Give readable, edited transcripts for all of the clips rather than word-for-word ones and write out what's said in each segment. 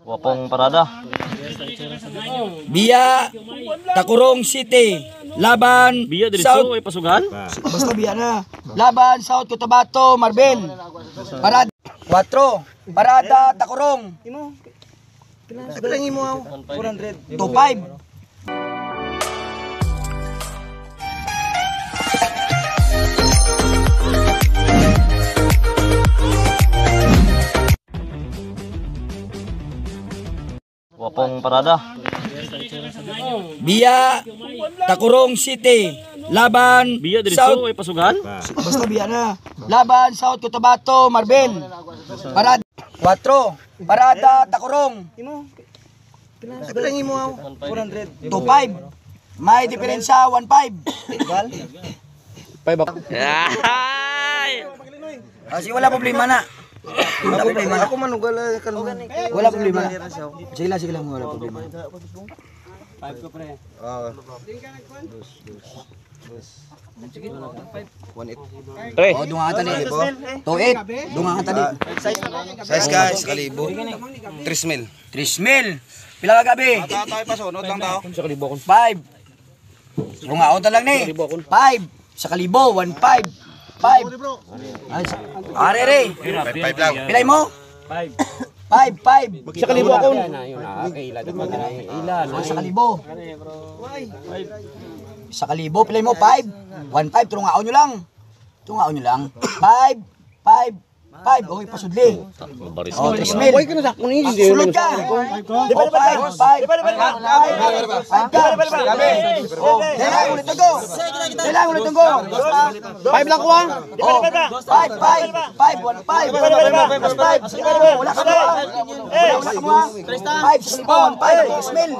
Wapong parada. Biya, Tacurong City. Laban, Biya diretso South. ay pasugan. Basta biya na. Laban, South Cotabato, Marbel. Parada, 4. Parada, Tacurong. Pila mo 400. 2-5. Wapong parada. Biya, Tacurong City. Laban, Biya diretso South. ay pasugan. Basta biya na. Laban, South Cotabato, Marbel. Parada, 4. Parada, Tacurong. Pila mo 400. 2-5. May diferensya, 1-5. Ay! Kasi wala problema na. Wala problema na. Ako manugal kalmo. Wala problema na. Sige lang, wala problema. Ah. Pre. Oh, dunga ka tali. 2-8. Dunga ka tali. Size ka, sa kalibo. 3 mil. 3 mil. Pila ka gabi? Tayo pa sunod lang tao. 5. Dunga ta lang ni. 5. Sa kalibo, 1-5. 5. Ay, are re. 5 lang. Pilay mo? 5. 5, 5. Sa kalibo ako. Sa kalibo. Sa kalibo, pilay mo 5. 1 5, tulungaon nyo lang. Tulungaon nyo lang. 5 5 5. Okay, pasudli. Baris Oh, 3 mil. Sulod ka. Oh, 5 5. 5 ka. Oh, dala ulit go. Dala ulit go. 5 lang kuha. Oh, 5 5 5 1 5. Plus 5. Wala ka mo. Wala ka mo. 5 sa kalibo, 1 5, 3 mil.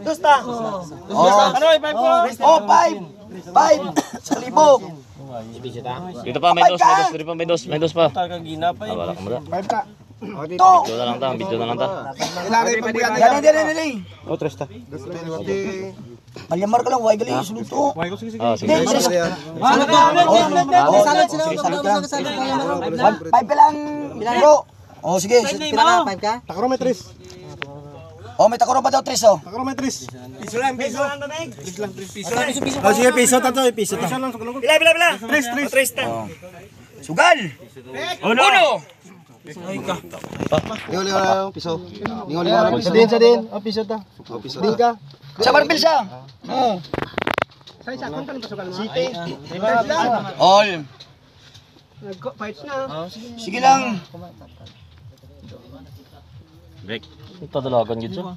Dusta. Oh, oh, 5 5 sa kalibo. Dito pa may dos, may dos, dito pa may dos, may dos pa. Ah, wala ka mo da. 2. Video na lang ta, video na lang ta. Dali, dali, dali. Oh, tres ta. Palyamar ka lang, why gali, sulod to. Ah, sige. Hindi, tres. Oh, salad sila. Salad ka lang. 5 ka lang, bro. Oh, sige. Pila ka? 5 ka? Takro may tres. Oh, may takuro pa daw, tres, oh. Takro may tres. Piso lang, piso. Oh, sige, piso ta to, piso ta. Pila, pila, pila. Tres, tres. Tres ta. Sugal! Uno! Lingaw, lingaw lang, piso. Lingaw, lingaw lang, piso. Sa din, sa din. Oh, piso ta. Oh, piso Din ta. ka. Sa barbil siya. Oo. All. Sige lang. Break. Tadalagan gid siya.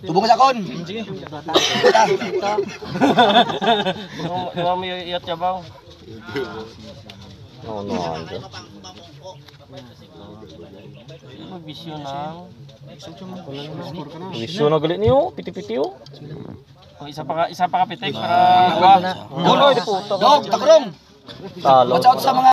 Tubong sa kon. Sige. Mami iyat yabaw. No, no, ando. Magbisyo na. Bisyo na galit niyo, piti-piti oh. Isa pa ka pitik para Dog, takrong. Talo. Watch out sa mga